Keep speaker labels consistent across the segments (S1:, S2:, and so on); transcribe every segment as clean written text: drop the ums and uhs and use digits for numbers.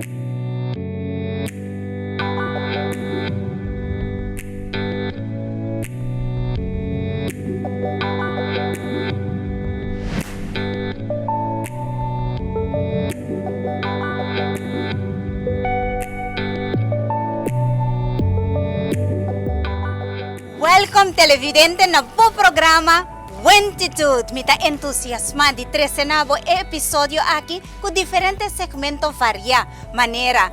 S1: Welcome televidente na bo programa Wentitude. Mi ta entusiasma di trece na bo e episodio aki cu diferente segmento varia, manera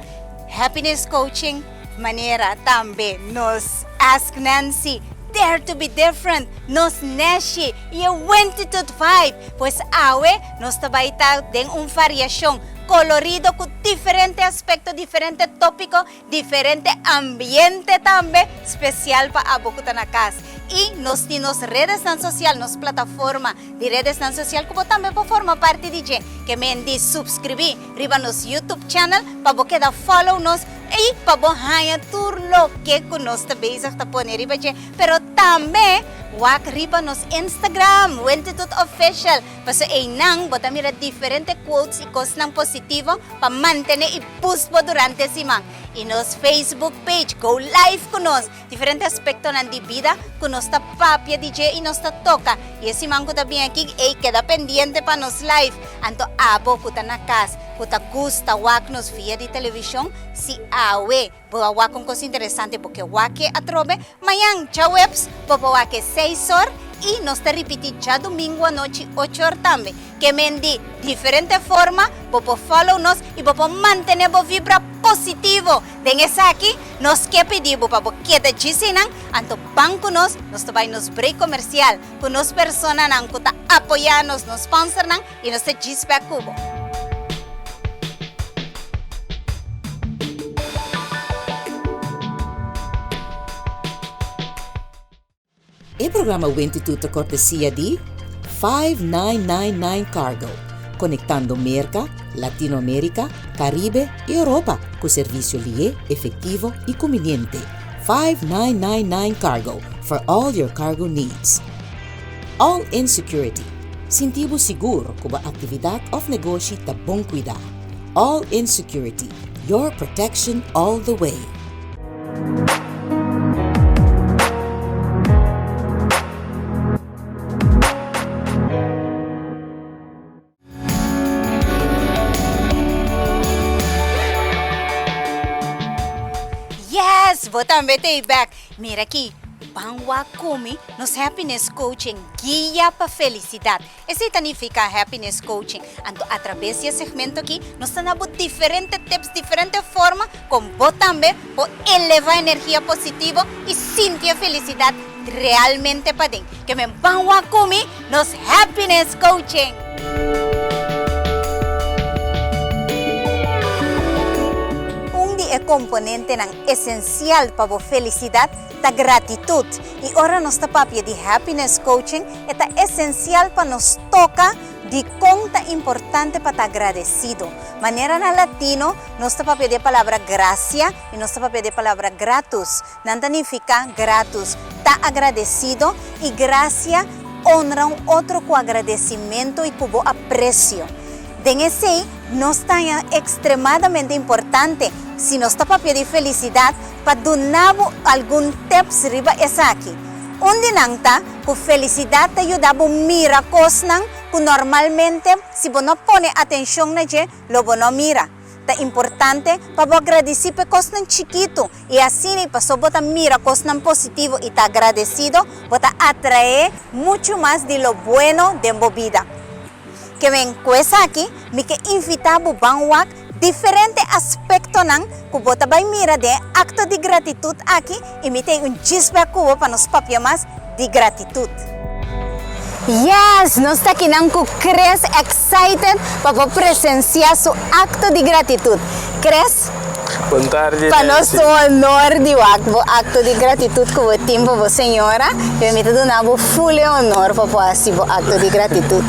S1: Happiness Coaching, manera tambe nos Ask Nancy, Dare to be Different, nos Neshi y e Wentitude Vibe. Pues awe nos ta bay ta den un variacion colorido cu diferente aspecto, diferente topico, diferente ambiente tambe special pa abo cu ta na cas. Y nos tin nos redesnan social, nos plataforma di redesnan social cu bo tambe por forma parti di dje. Ke men di subscribi riba nos YouTube channel pa bo keda follow nos y pa bo haña tur loke cu nos ta bezig ta pone riba dje. Pero tambe wak riba nos Instagram, Wentitude Official, pasobra eynan bo ta mira diferente quotes y cosnan positivo pa mantene y boost bo durante siman. Y nos Facebook page, go live cu nos! Diferente aspectonan di bida cu nos ta papia di dje y nos ta toca. Y e siman cu ta bin aki, ey, keda pendiente pa nos live. Anto abo cu ta na cas, cu ta gusta wak nos via di television, si awe bo a wak un cos interesante, bo ke wak e atrobe, mañan djaweps bo por wak e seis or y nos ta ripiti djadumingo anochi ocho or tambe. Ke men di diferente forma bo por follow nos y bo por mantene bo vibra positivo. Den esaki nos ke pidi bo pa bo keda djisinan, anto ban ku nos, nos ta bai nos break komersial ku nos personanan ku ta apoyá nos, nos sponsornan i nos ta djis bek ku bo.
S2: E programa Wentitud ta kortesia di 5999 Cargo, konektando Merka, Latinoamerika, Karibe i Europa ku servisio lié, efektivo i kumbiniente. 5999 Cargo, for all your cargo needs. All In Security, sinti bo sigur ku bo aktividat òf negoshi ta bon kuidá. All In Security, your protection all the way.
S1: Yes, bo tambe ta ei bek. Mira aki, ban wak ku mi nos happiness coaching, guia pa felisidat. Esei ta nifiká Happiness Coaching. Anto atrabes di e segmento aki nos ta na bo diferente tips, diferente forma kon bo tambe por elevá energia positivo i sinti e felisidat realmente paden. Ke men ban wak ku mi nos Happiness Coaching! Un di e komponentenan esensial pa bo felisidat ta gratitut. I ora nos ta papia di Happiness Coaching, e ta esensial pa nos toka dikon ta importante pa ta agradesido. Manera na latino, nos ta papia di e palabra gracia i nos ta papia di e palabra gratus. Nan ta nifiká gratus, ta agradesido, i gracia, honra un otro ku agradesimentu i ku bo apresio. Den esei, nos ta haña ekstremadamente importante, si nos ta papia di felisidat, pa duna bo algun tips riba esaki. Un di nan ta ku felisidat ta yuda bo mira kosnan ku normalmente si bo no pone atenshon na dje lo bo no mira. Ta importante pa bo agradisí pa e kosnan chikitu i asina i pasobra bo ta mira kosnan positivo i ta agradesido bo ta atraé muchu mas di lo bueno den bo bida. Ke men ku esaki mi ke invitá bo ban wak diferente aspektonan ku bo ta bai mira den e akto di gratitut aki i mi tin un djis bek ku bo pa nos papia mas di gratitut. Yes! Nos ta kinan ku Chris excited pa por presensia su akto di gratitut. Chris,
S3: Bon tardi
S1: pa nos
S3: Nancy.
S1: ta un honor di wak bo akto di gratitut ku bo tin pa bo señora, pero mi ta duna bo ful e honor pa por hasi bo akto di gratitut.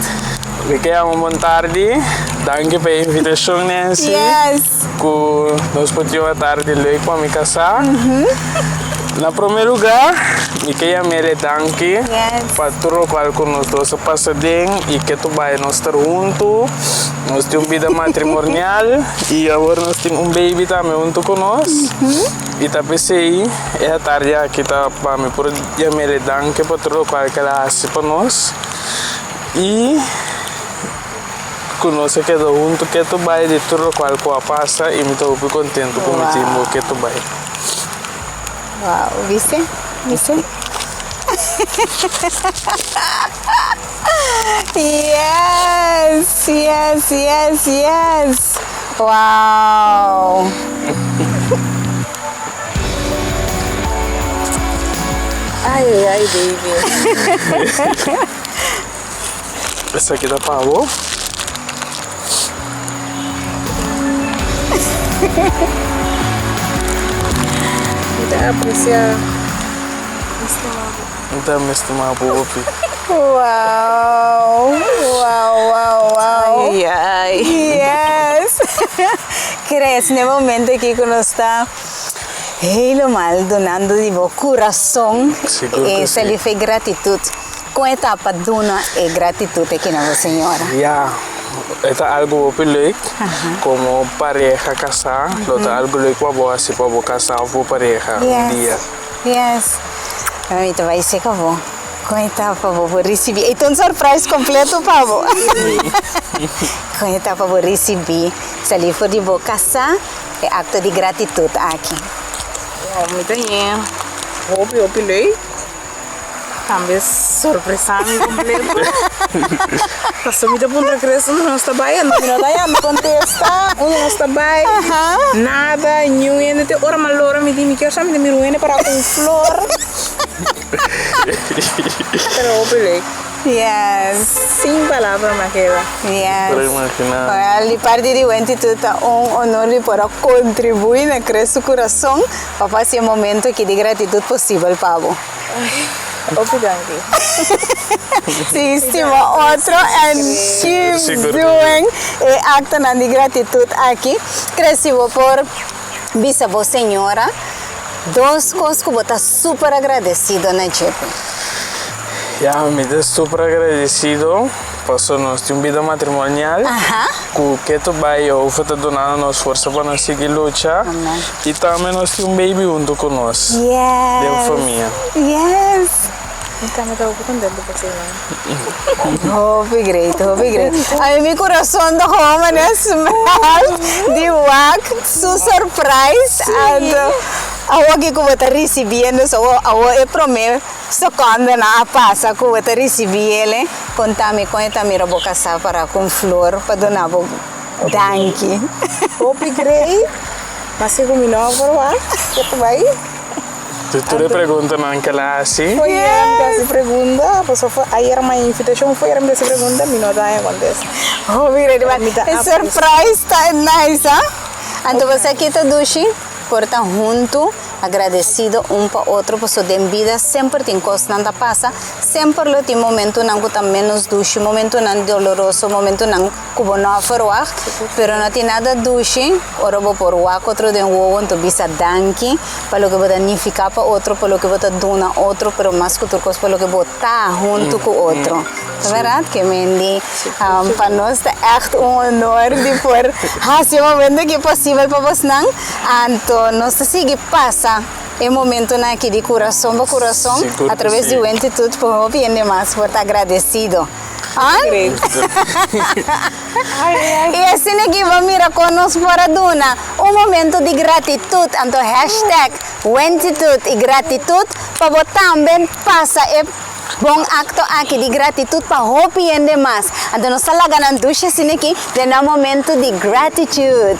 S3: Mi ke yama bon tardi. Danki pa e invitashon Nancy.
S1: Yes.
S3: Ku nos por tin un atardi leuk pa mi kasá. Na promé lugá. Mi ke yam'e danki pa tur lokual ku nos dos a pasa den i ke tur bai nos tar huntu. Nos tin un bida matrimonial i awor nos tin un baby tambe huntu ku nos. I ta p'esei e atardi aki ta pa mi por yam'e danki pa tur lokual ku el a hasi pa nos i ku nos a keda huntu ke tur bai di tur lokual ku a pasa i mi ta hopi kontentu ku mi tin bo ke tur bai.
S1: Wow, viste? Viste? Yes, yes, yes, yes. Wow.
S4: Ai, ai, ai, baby.
S3: Esaki ta pa bo.
S4: Mi ta aprecia mi stima bo.
S3: Mi tambe stima bo hopi.
S1: Wow, wow, wow, wow.
S4: Ai, ai, ai.
S1: Yes. Chris, n'e momento aki cu nos ta helemaal dunando di bo curason
S3: Sigur cu
S1: e
S3: si.
S1: salifa e gratitud. Kon e ta pa duna e gratitut aki na bo señora?
S3: Ya, e ta algu hopi leuk. Komo pareha kasá, lo ta algu leuk pa bo hasi pa bo kasá òf bo pareha un dia.
S1: Yes, mi ta bai seka bo. Kon e ta pa bo por risibí? E ta un surprise kompleto pa bo. Kon e ta pa bo risibí salí for di bo kasá e akto di gratitut aki?
S4: Mi ta haña hopi hopi leuk. Tambe sorpresa mi completo. Paso mi ta puntra Chris unda nos ta bai, mi no ta yama contesta unda nos ta bai, nada, niun hende te ora malora mi di mi kier sa mi ta mira un hende para cu un flor. Pero hopi leuk.
S1: Yes.
S4: Sin palabra mi a keda.
S1: Yes.
S3: Por imagina.
S1: Well, di parti di Wenty tur ta un honor di por a contribui na Chris su curason. Pa fasi e momento aki di gratitud posibel pa bo.
S4: Hopi danki.
S1: Si stima otro and keep doing e actonan di gratitud aki. Kre si bo por bisa bo señora dos cos cu bo ta super agradecido na dje.
S3: Ya, mi ta super agradecido paso nos tin un bida matrimonial cu keto bay Jehovah ta dunando nos forsa pa nos sigui lucha. I tambe nos tin un baby huntu ku nos den famia.
S1: Yes!
S4: Mi tambe ta hopi contento pa esei nan.
S1: Hopi great, hopi great. Ami mi kurason ta gewoon manera smelt di wak su surprise. Anto awo ku bo ta risibiendo so awo e prome secondenan a pasa ku bo ta risibiele. Konta mi kon e ta mira bo kasá para ku un flor pa duna bo danki.
S4: Hopi great. Maske ku mi no a por wak, ke ta bai?
S3: Tur e preguntanan ke el a hasi.
S4: Foi el mi ta hasi pregunta, pasobra foi ayer mi invitashon foi el mi ta hasi pregunta, mi no ta haña kontesta.
S1: Hopi great, e surprise ta nice, ha? Anto bo sa ki ta dushi? Por ta huntu, agradecido un pa otro, pasobra den bida semper tin cosnan ta pasa, semper lo tin momentonan cu ta menos dushi, momentonan doloroso, momentonan cu bo no a verwacht, pero no tin nada dushi ora bo por wak otro den wowo anto bisa danki pa loke bo ta nifica pa otro, pa loke bo ta duna otro, pero mas cu tur cos pa loke bo ta hunto cu otro. Ta berdad ke Mendy? Pa nos ta echt un honor di por haci e momento aki posibel pa bosnan. Anto nos ta sigui pasa e momentonan aki di curason pa curason a traves di Wentitude pa hopi hende mas por ta agradecido. I asina aki bo mira kon nos por a duna un momento di gratitud. Anto hashtag Wentitude i gratitud pa bo tambe pasa e Bon akto aki di gratitut pa hopi hende mas. Anto nos ta laga nan dushi asina aki den nan momento di gratitude.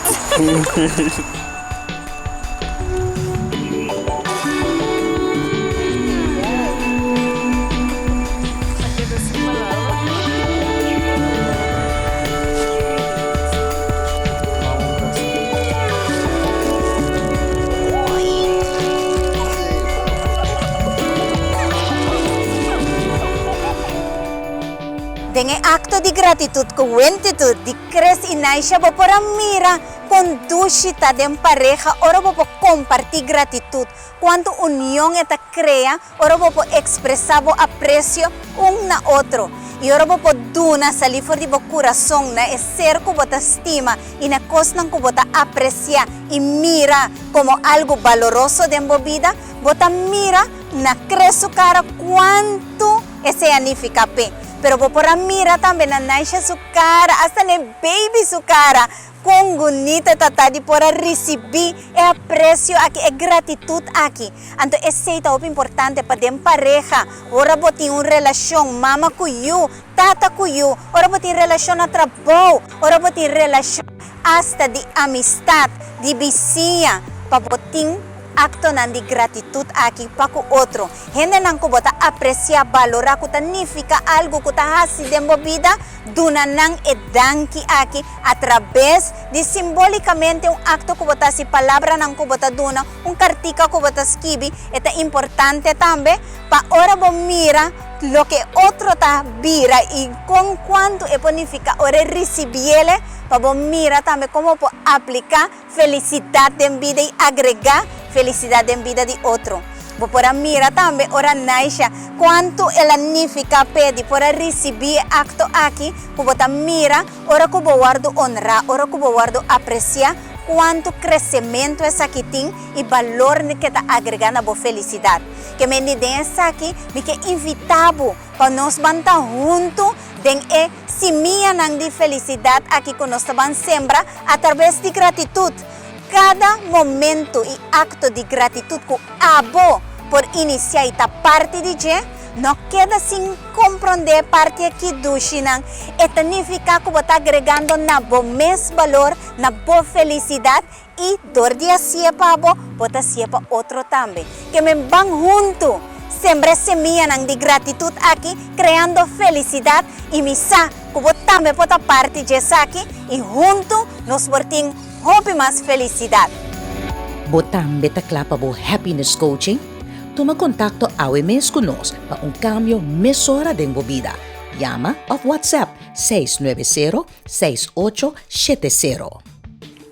S1: Den e akto di gratitut ku wentitud di Chris i Naisha bo por a mira Kon dushi ta den pareha ora bo por kompartí gratitut, kuantu union e ta krea ora bo por ekspresá bo apresio un na otro i ora bo por duna salí for di bo kurason na e ser ku bo ta stima i na kosnan ku bo ta apresiá i mira komo algu baloroso den bo bida, bo ta mira na kre su kara kuantu esei a nifiká p'e. Pero bo por a mira tambe na Naisha su kara, asta na e baby su kara, Kon bunita ta ta di por a risibí e apresio aki, e gratitut aki. Anto esei ta hopi importante pa den pareha, ora bo tin un relashon, mama ku yu, tata ku yu, ora bo tin relashon na trabou, ora bo tin relashon asta di amistat, di bisiña, pa bo tin aktonan di gratitut aki pa ku otro. Hendenan ku bo ta apresiá, balorá, ku ta nifiká algu, ku ta hasi den bo bida, Duna nan e danki aki atrabes di simbolikamente un akto ku bo ta hasi, palabranan ku bo ta duna, un kartika ku bo ta skibi. E ta importante tambe pa ora bo mira loke e otro ta bira i kon kuantu e por nifiká ora e risibiel, pa bo mira tambe kon bo por apliká Felisidat den bida i agregá felisidat den bida di otro. Bo por a mira tambe ora Naisha kuantu el a nifiká p'e di por a risibí e akto aki ku bo ta mira ora ku bo wòrdu onrá, ora ku bo wòrdu apresiá, kuantu kresementu esaki tin i balor ke ta agregá na bo felisidat. Ke mende den esaki mi ke invitá bo pa nos ban ta huntu den e Simianan di felisidat aki ku nos ta ban sembra atraves di gratitut. Kada momento i akto di gratitut ku abo por inisiá i ta parti di dje, no keda sin komprondé e parti aki dushinan. E ta nifiká ku bo ta agregando na bo mes balor, na bo felisidat I dor di hasié pa bo, bo ta hasié pa otro tambe. Ke men ban huntu sembra e semianan di gratitut aki, kreando felisidat, i mi sa ku bo tambe por ta parti dje esaki, i huntu nos por tin hopi mas felisidat.
S2: Bo tambe ta kla pa bo Happiness Coaching? Tuma kontakto awe mes ku nos pa un kambio mesora den bo bida. Yama òf WhatsApp 690 6870.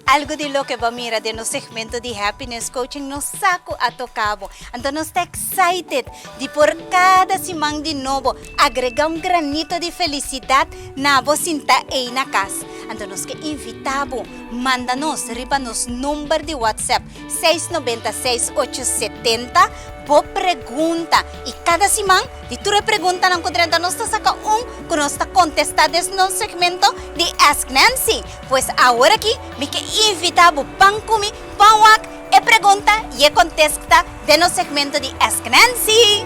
S1: Algu di loke bo a mira den nos segmento di Happiness Coaching nos sa ku a toka bo. Anto nos ta excited di por kada siman di nobo agrega un granito di felisidat na bo sinta ei na kas. Anto nos ke invita bo manda nos riba nos number di WhatsApp seis nobenta seis ocho setenta bo pregunta i kada siman Di tur e preguntanan ku drenta nos ta saka un ku nos ta kontestá des nos segmento di Ask Nancy. Pues awor aki mi ke invitá bo ban ku mi ban wak e pregunta i e kontesta den nos segmento di Ask Nancy.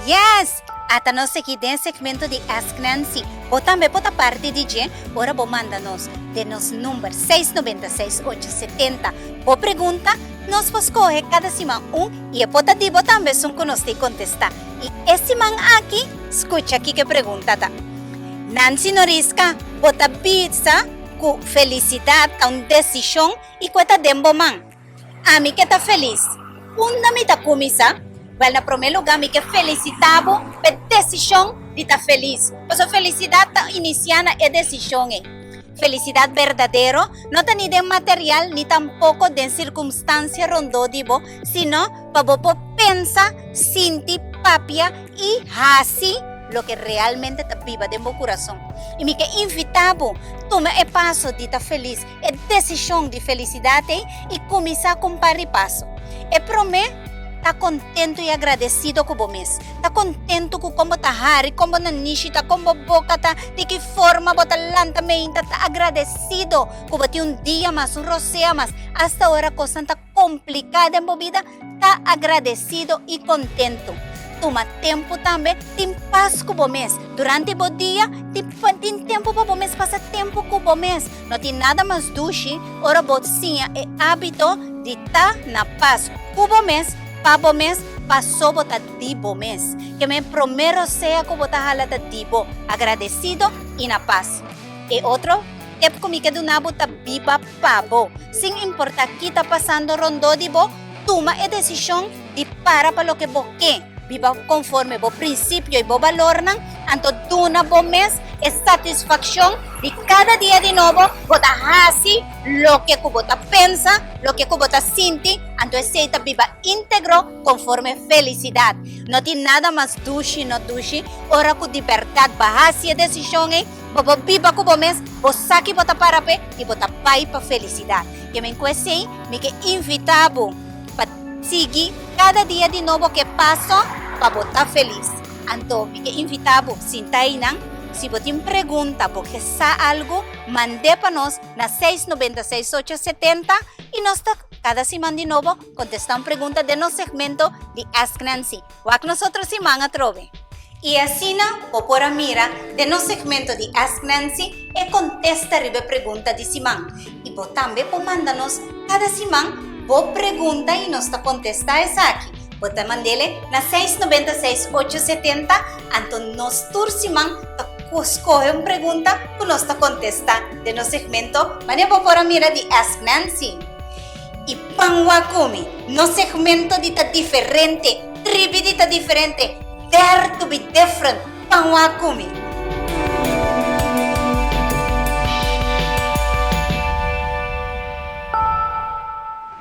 S1: Yes! Ata nos aki den segmento di Ask Nancy. Bo tambe por ta parti di dje ora bo manda nos den nos number seis nobenta seis ocho setenta. Bo pregunta, nos por skohe kada siman un i e por ta di bo tambe esun ku nos tin kontestá. I e siman aki, skucha kiko e pregunta ta. Nancy Noriska, bo ta bisa ku felisidat ta un desishon i ku e ta den bo man. Ami ke ta felis. Unda mi ta kuminsá? Wèl, na promé lugá mi ke felisitá bo pa e desishon di ta felis. Pasobra felisidat ta inisiá na e desishon ei. Felisidat berdadero no ta ni den material ni tampoko den sirkumstansia rondó di bo, sino pa bo por pensa, sinti, papia i hasi loke realmente ta biba den bo kurason. I mi ke invitá bo tuma e paso di ta felis, e desishon di felisidat ei i kuminsá ku un par di paso. E promé, ta kontentu i agradesido ku bo mes. Ta kontentu ku kon bo ta hari, kon bo nanishi ta, kon bo boka ta, di ki forma bo ta lanta meinta. Ta agradesido ku bo tin un dia mas, un rosea mas. Asta ora kosnan ta kompliká den bo bida, ta agradesido i kontentu. Tuma tempu tambe tin pas ku bo mes. Durante bo dia, tin tempu pa bo mes pasa tempu ku bo mes. No tin nada mas dushi ora bo siña e hábito di ta na pas ku bo mes, pa bo mes, paso bo ta di bo mes. Ke men promé rosea ku bo ta hala ta di bo, agradesido i na pas. E otro tep ku mi ke duna bo ta biba pa bo. Sin importá ki ta pasando rondó di bo, tuma e desishon di para pa loke bo ke, biba konforme bo prinsipio i bo balornan. Anto duna bo mes e satisfakshon di kada dia di nobo bo ta hasi loke ku bo ta pensa, loke ku bo ta sinti, anto esei ta biba íntegro konforme felisidat. No tin nada mas dushi no dushi ora ku di bèrdat bo a hasi e desishon ei, bo por biba ku bo mes, bo sa ki bo ta para p'e i bo ta bai pa felisidat. Ke men ku esei mi ke invitá bo pa sigui kada dia di nobo ku e paso pa bo ta felis. Anto mi ke invitá bo sinta einan, si bo tin pregunta, bo ke sa algu, mand'é pa nos na seis nobenta seis ocho setenta i nos ta kada siman di nobo kontestá un pregunta den nos segmento di Ask Nancy. Wak nos otro siman atrobe. I asina bo por a mira den nos segmento di Ask Nancy e kontesta riba e pregunta di siman. I bo tambe por manda nos kada siman bo pregunta i nos ta kontestá esaki. Bo ta mand'ele na seis nobenta seis ocho setenta, anto nos tur siman ta skohe un pregunta ku nos ta kontestá den nos segmento manera bo por a mira di Ask Nancy. I pan wak ku mi, nos segmento di ta diferente, tribi di ta diferente, dare to be different, pan wak ku mi.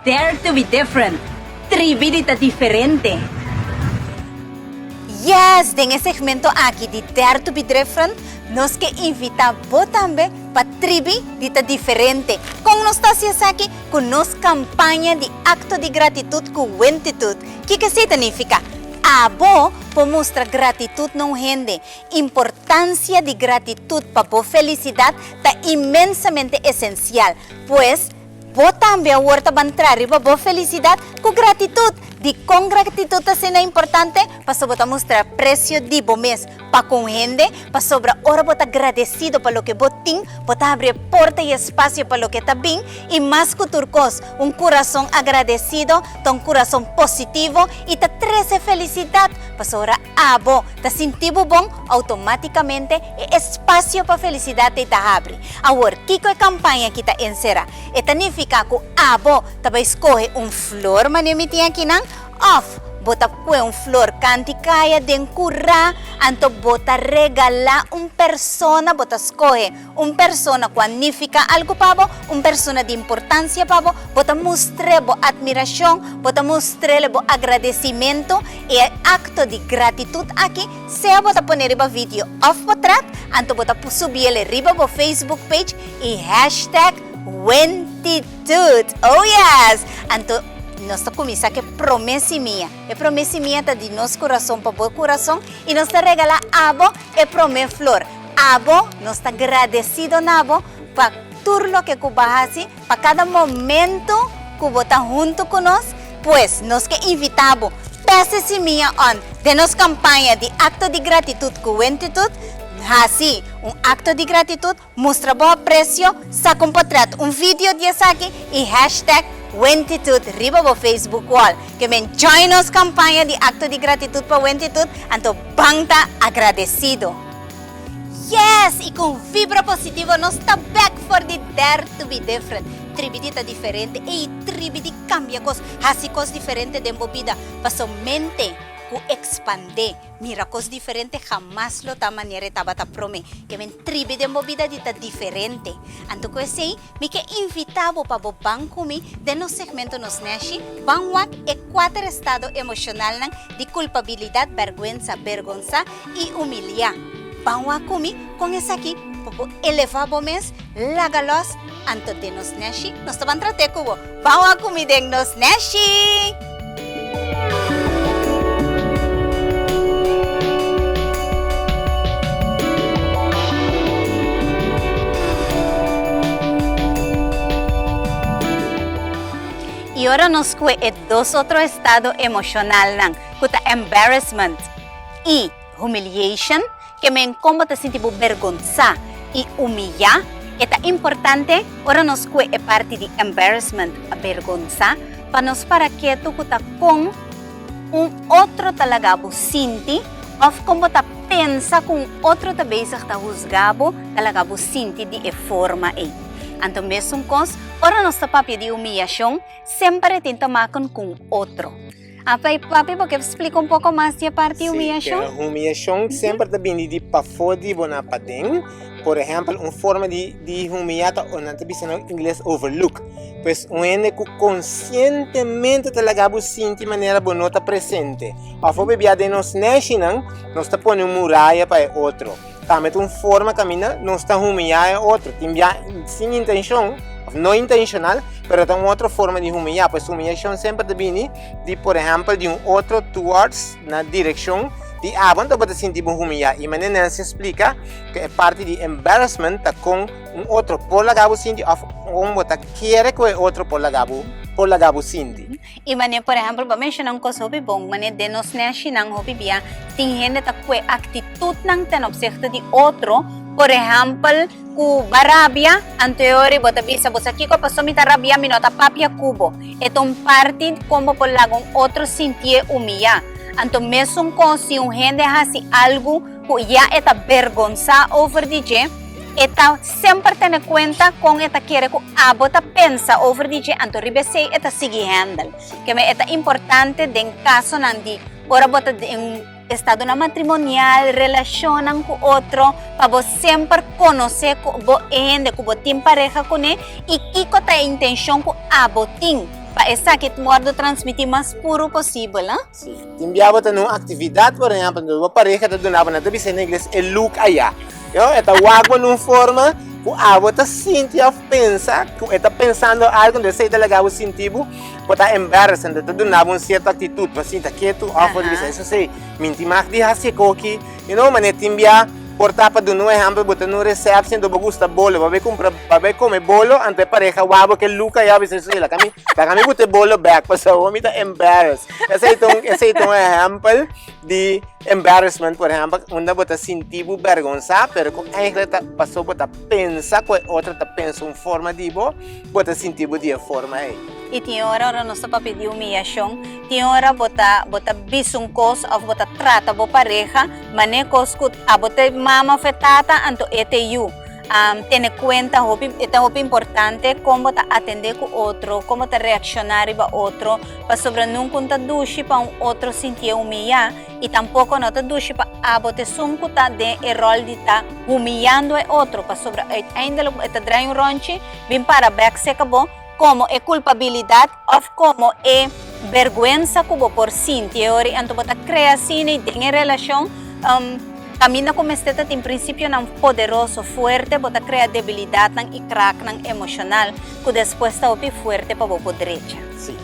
S1: Dare to be different, tribi di ta diferente. Yes! Den e segmento aki di Dare to be Different, nos ke invita bo tambe pa tribi di ta diferente. Kon nos ta hasi esaki? Ku nos kampaña di Akto di Gratitut ku Wentitud. Kiko esei ta nifiká? Abo por mustra gratitut na un hende. Importansia di gratitut pa bo felisidat ta inmensamente esensial. Pues, Bo tambe awor ta ban tra riba bo felisidat ku gratitut. Dikon gratitut ta asina importante? Pasobra bo ta mustra apresio di bo mes pa ku un hende, pasobra ora bo ta gradesido pa loke bo tin, bo ta habri e porta i espasio pa loke ta bin, i mas ku tur kos, un kurason agradesido ta un kurason positivo i ta trese felisidat, pasobra abo ta sinti bo bon, outomátikamente e espasio pa felisidat ei ta habri. Awor, kiko e kampaña aki ta enserá? E ta nifiká ku abo ta bai skohe un flor manera mi tin akinan, òf bo ta kue un flor kanti kaya den kurá, anto bo ta regalá un persona, bo ta skohe un persona ku a nifiká algu pa bo, un persona di importansia pa bo, bo ta mustr'é bo atmirashon, bo ta mustr'é bo agradesimentu. E akto di gratitut aki, sea bo ta pone riba video òf potret, anto bo ta subiel riba bo Facebook page i hashtag Wentitut. Oh yes! Anto nos ta kuminsá ku e promé simia. E promé simia ta di nos kurason pa bo kurason i nos ta regalá abo e promé flor. Abo, nos ta gradesido na bo pa tur loke ku bo a hasi, pa kada momento ku bo ta huntu ku nos. Pues, nos ke invitá bo pese simia on den nos kampaña di Akto di Gratitut ku Wentitut. Hasi un akto di gratitut, mustra bo apresio, saka un potret, un video di esaki i hashtag Wentitut riba bo Facebook wall. Ke men join nos kampaña di Akto di Gratitut pa Wentitut, anto ban ta agradesido. Yes! I ku un vibra positivo nos ta bek for di Dare to be Different. Tribi di ta diferente ei tribi di kambia kos, hasi kos diferente den bo bida. Paso mente ku ekspandé, mira kos diferente hamas lo ta manera e tabata promé. Ke men tribi den bo bida di ta diferente. Anto ku esei mi ke invitá bo pa bo ban ku mi den nos segmento Nos Nèshi, ban wak e kuater estado emoshonalnan di kulpabilidat, bèrgwensa, bergonsá i humiliá. Ban wak ku mi kon esaki pa bo elevá bo mes, laga lòs, anto den nos nèshi nos ta ban trat'é ku bo. Ban wak ku mi den nos nèshi! I ora nos kue e dos otro estado emoshonalnan ku ta embarrassment i humiliation, ke men kon bo ta sinti bo bergonsá i humiyá. E ta importante ora nos kue e parti di embarrassment, bergonsá, pa nos para ketu ku ta kon un otro ta laga bo sinti òf kon bo ta pensa ku un otro ta bezig ta husga bo, ta laga bo sinti di e forma ei. Anto mesun kos, ora nos ta papia di humiyashon, semper e tin ta maken ku un otro. Ah, papi, bo ke splika un poko mas di e parti humiyashon?
S5: Sí, humiyashon semper ta bini di pafó di bo na paden. Por ehèmpel, un forma di di humiyá ta nan ta bisa na ingles overlook. Pues un hende ku konsientemente ta laga bo sinti manera bo no ta presente. Òf bo bia den nos nèshinan, nos ta pone un muraya pa e otro. Tambe ta un forma kaminda nos ta humiyá e otro. Tin bia sin intenshon òf no intenshonal, pero ta un otro forma di humiyá. Pues humiyashon semper ta bini di por ehèmpel di un otro towards na direkshon di abo anto bo ta sinti bo humiyá. I manera Nancy a splika ku e parti di embarrassment ta kon un otro por laga bo sinti òf kon bo ta kere ku e otro por laga bo por laga bo sinti.
S1: I manera por ehèmpel bo a menshoná un kos hopi bon, manera den nos nèshinan hopi bia tin hende ta kue aktitutnan ten opzichte di otro, por ehèmpel ku bo a rabia anto e ora bo ta bisa bo sa kiko pasobra mi ta rabia mi no ta papia ku bo, e ta un parti kon bo por laga un otro sintié humiyá. Anto mesun kos si un hende hasi algu ku ya e ta bergonsá over di dje, e ta semper tene kuenta kon e ta kere ku abo ta pensa over di dje, anto riba esei e ta sigui hèndel. Keme e ta importante den kasonan di ora bo ta den estadonan matrimonial, relashonnan ku otro, pa bo semper konosé ku bo e hende ku bo tin pareha kuné i kiko ta e intenshon ku abo tin pa esaki wòrdu transmití mas puru posibel.
S5: Si tin bia bo ta na un aktividat, por ehèmpel, entonces bo pareha ta duna bo, nan ta bisa na ingles, e look ayá. Yo, e ta wak bo na un forma ku abo ta sinti òf pensa ku e ta pensando algu, entonces esei ta laga bo sinti bo bo ta embarrassed, entonces ta duna bo un sierto aktitut, bo sinta ketu òf bo ta bisa, eso esei, mi tin mag di hasi e koki, you know, manera tin bia por ta pa duna un ehèmpel, bo ta na un resèpsi entonces bo gusta bolo, bo a bai kumpra, bo a bai kome bolo, anto e pareha wak bo ke look ayá, bo bisa, eso esei, laga mi, laga mi buta e bolo bèk, pasobra mi ta embarrassed. Esei ta un, esei ta un ehèmpel di embarrassment, por ehèmpel, unda bo ta sinti bo bèrgonsá, pero ku eigenlijk ta pasobra bo ta pensa ku e otro ta pensa un forma di bo, bo ta sinti bo di e forma ei.
S1: I tin ora, ora nos ta papia di humiyashon, tin ora bo ta, bo ta bisa un kos òf bo ta trata bo pareha manera kos ku abo ta e mama òf e tata, anto e ta e yu. Tene kuenta hopi, e ta hopi importante kon bo ta atendé ku otro, kon bo ta reakshoná riba otro, pasobra nunka un ta dushi pa un otro sintié humiyá i tampoko no ta dushi pa abo ta esun ku ta den e ròl di ta humiyando e otro, pasobra uiteindelijk e ta drai un rònchi bin para bèk seka bo komo e kulpabilidat òf komo e bèrgwensa ku bo por sinti e ora i anto bo ta krea asina i den e relashon. Kaminda ku mester ta tin prinsipionan poderoso, fuerte, bo ta krea debilidatnan i kraknan emoshonal ku despues ta hopi fuerte pa bo por drecha.
S5: Sí,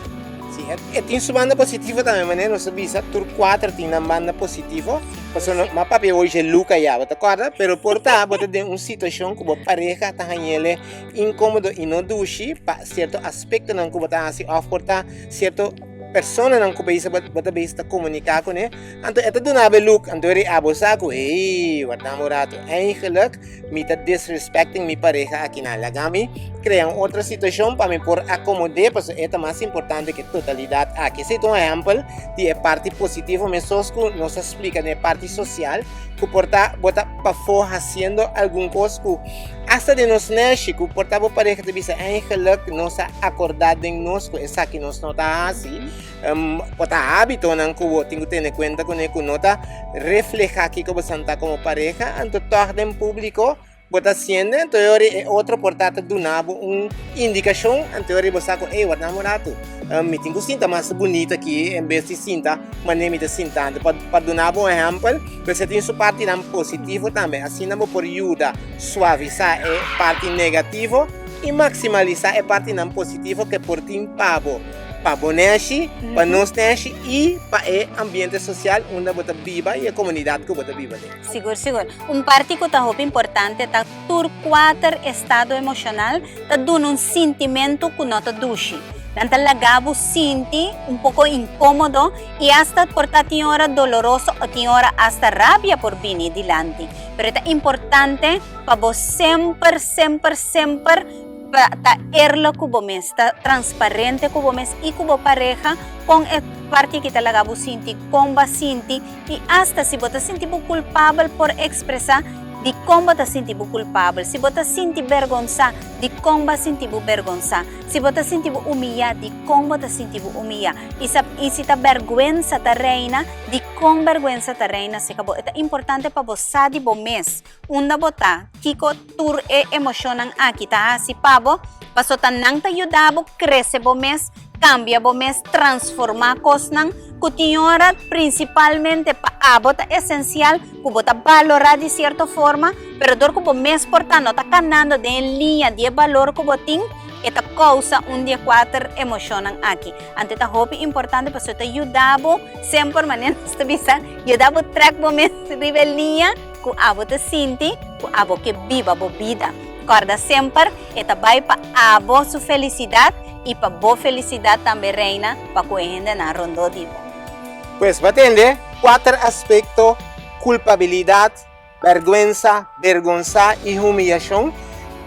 S5: sí. E tin su banda positivo tambe, manera nos a bisa, tur kuater tin nan banda positivo. Pasobra no, m'a papia hoy dje Luca ya, bo ta kòrda? Pero por ta bo ta den un situashon ku bo pareha ta hañ'el inkomodo i no dushi pa sierto aspektonan ku bo ta hasi òf por ta sierto personanan ku bo ta bisa ta komuniká kuné. Anto e ta duna bo e look, anto e abo sa ku ey, warda un rato, eigenlijk mi ta disrespecting mi pareha akinan. Laga mi krea un otro situashon pa mi por akomod'é, pasobra e ta mas importante ku e totalidat aki. Esei ta un ehèmpel di e parti positivo, mesos ku nos a splika den e parti sosial, ku por ta bo ta pafó hasiendo algun kos ku asta den nos nèshi, ku por ta bo pareha ta bisa eigenlijk nos a akordá den nos ku esaki nos no ta hasi. Bo ta hábitonan ku bo tin ku tene kuenta kuné ku no ta reflehá kiko bo ta komo pareha, anto tòg den públiko bo ta hasiendo, anto e ora e otro por ta ta duna bo un indikashon, anto e ora bo sa ku ey wak na un ratu mi tin ku sinta mas bunito aki en bes di sinta manera mi ta sintando. Pa duna bo un ehèmpel, pues e tin su partinan positivo tambe, asina bo por yuda suavisá e parti negativo i maksimalisá e partinan positivo ke por tin pa bo. Pa bo neshi, pa nos neshi i pa e ambiente sosial unda bo ta biba i e komunidat ku bo ta biba den.
S1: Sigur, sigur. Un parti ku ta hopi importante ta tur kuater estado emoshonal ta duna un sintimentu ku no ta dushi. Nan ta laga bo sinti un poko inkómodo i asta por ta tin ora doloroso o tin ora asta rabia por bini dilanti. Pero e ta importante pa bo semper, semper, semper Pa ta eerlijk ku bo mes, ta transparente ku bo mes i ku bo pareha kon e parti aki ta laga bo sinti, kon bo a sinti i asta si bo ta sinti bo kulpabel por ekspresá. Dikon bo ta sinti bo kulpabel? Si bo ta sinti bergonsá, dikon bo a sinti bo bergonsá? Si bo ta sinti bo humiyá, dikon bo ta sinti bo humiyá? I sa i si ta bèrgwensa ta reina, dikon bèrgwensa ta reina serka bo? E ta importante pa bo sa di bo mes unda bo ta, kiko tur e emoshonnan aki ta hasi pa bo, pasobra ta nan ta yuda bo krese bo mes, kambia bo mes, transformá kosnan ku tin ora prinsipalmente pa abo ta esensial, ku bo ta balorá di sierto forma, pero dor ku bo mes por ta no ta kanando den e liña di e balor ku bo tin, e ta kousa un di e kuater emoshonnan aki. Anto e ta hopi importante pasobra e ta yuda bo semper, manera nos ta bisa, yuda bo trèk bo mes riba e liña ku abo ta sinti ku abo ke biba bo bida. Kòrda semper e ta bai pa abo su felisidat i pa bo felisidat tambe reina pa ku e hendenan rondó di bo.
S5: Pues bo a tende kuater aspekto, kulpabilidat, bèrgwensa, bergonsá i humiyashon,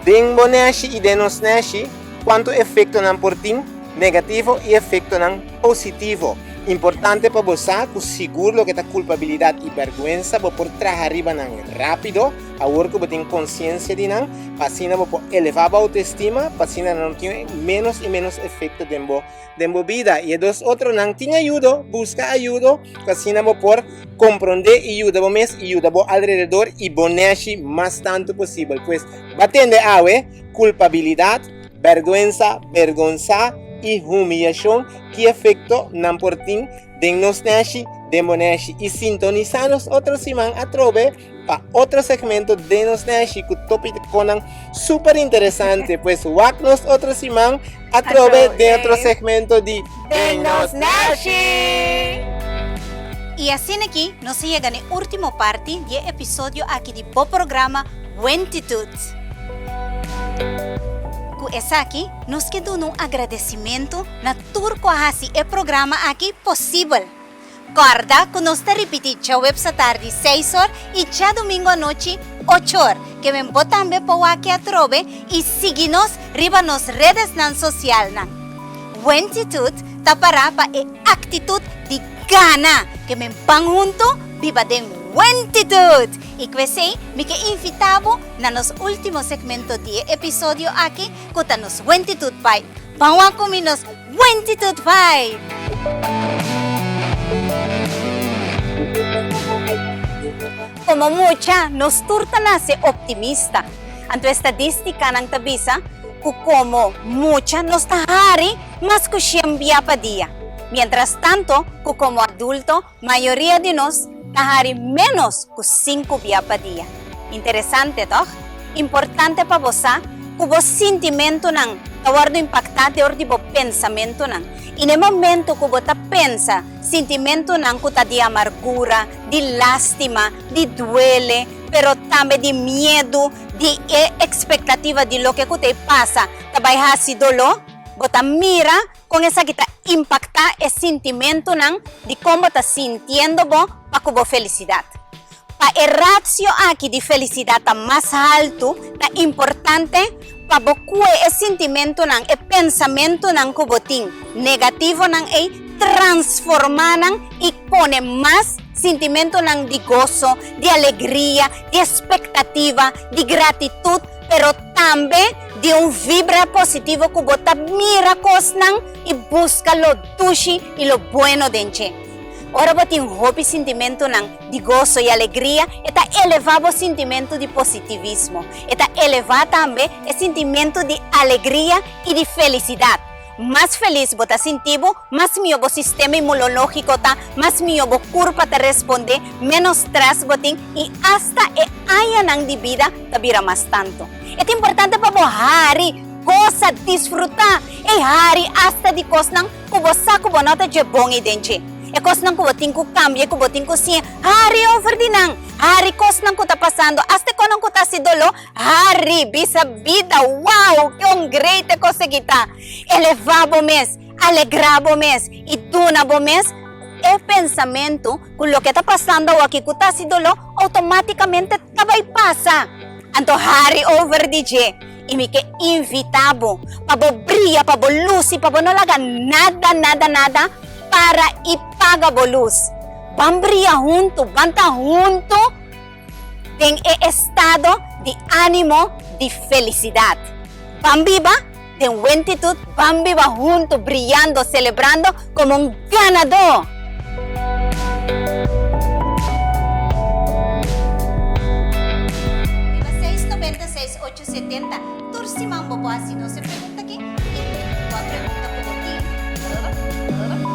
S5: den bo nèshi i den nos nèshi, kuantu efektonan por tin, negativo i efektonan positivo. Importante pa bo sa ku sigur loke ta kulpabilidat i bèrgwensa bo por traha riba nan rápido, Awor ku bo tin konsiensia di nan, pa asina bo por elevá bo outoestima, pa asina nan no tin ménos i ménos efekto den bo den bo bida. I e dos otronan tin ayudo, buska ayudo, pa asina bo por komprondé i yuda bo mes i yuda bo alrededor i bo nèshi mas tantu posibel. Pues, bo a tende awe, kulpabilidat, bèrgwensa, bergonsá i humiyashon, ki efekto nan por tin den nos nèshi, den bo nèshi. I sintonisá nos otro siman atrobe. Pa otro segmento den nos neshi ku topikonan super interesante. Pues wak nos otro siman atrobe den otro segmento di
S1: Den nos neshi! I asina aki nos a yega na e ultimo parti di e episodio aki di bo programa Wentitude. Ku esaki nos ke duna un agradesimentu na tur ku a hasi e programa aki posibel. Kòrda ku nos ta ripití djaweps atardi seis or i djadumingu anochi ocho or. Ke men bo tambe por wak atrobe i sigui nos riba nos redesnan sosialnan. Wentitut ta pará pa e aktitut di gana. Ke men ban huntu biba den wentitut! I ku esei mi ke invitá bo na nos último segmento di e episodio aki ku ta nos Wentitut Vibe. Ban wak ku mi nos Wentitut Vibe! Komo mucha, nos tur ta nase optimista. Anto estadístikanan ta bisa ku komo mucha nos ta hari mas ku shen bia pa dia. Miéntras tanto ku komo adulto mayoria di nos ta hari ménos ku sinku bia pa dia. Interesante, tòg? Importante pa bo sa ku bo sintimentunan ta wòrdu impaktá dor di bo pensamentunan. I na e momentu ku bo ta pensa sintimentunan ku ta di amargura, di lástima, di duele, pero tambe di miedu, di e ekspektativa di loke ku ta e pasa ta bai hasi doló, bo ta mira Kon esaki ta impaktá e sintimentunan di kon bo ta sintiendo bo pa ku bo felisidat? Pa e ratio aki di felisidat ta mas haltu, ta importante pa bo kue e sintimentunan, e pensamentunan ku bo tin negativonan ei, transformá nan i pone mas sintimentunan di goso, di alegria, di espektativa, di gratitut, pero tambe di un vibra positivo ku bo ta mira kosnan i buska lo dushi i lo bueno den dje. Ora bo tin hopi sintimentunan di goso i alegria, e ta elevá bo sintimentu di positivismo. E ta elevá tambe e sintimentu di alegria i di felisidat. Mas felis bo ta sinti bo, mas mihó bo sistema inmunológiko ta, mas mihó bo kurpa ta respondé, ménos strès bo tin i asta e añanan di bida ta bira mas tantu. E ta importante pa bo hari, gosa, disfrutá i hari asta di kosnan ku bo sa ku bo no ta dje bon ei den dje. E kosnan ku bo tin ku kambia i ku bo tin ku siña, hari over di nan. Hari kosnan ku ta pasando, asta e kosnan ku ta hasi doló, hari, bisa bida, wow, kon great e kos aki ta! Elevá bo mes, alegrá bo mes i duna bo mes e pensamentu ku loke ta pasando awor-aki ku ta hasi doló, outomátikamente ta bai pasa. Anto hari over di dje i mi ke invitá bo pa bo bria, pa bo lusi, pa bo no laga nada, nada, nada para i paga bo lus. Ban bria huntu, ban ta huntu. den e estado di animo di felicidad. Ban biba den wentitud, ban biba hunto briyando, celebrando como un ganador! Riba 6 96 8 70 tur siman bo por haci nos e pregunta aki y bo a pregunta cu bo tin.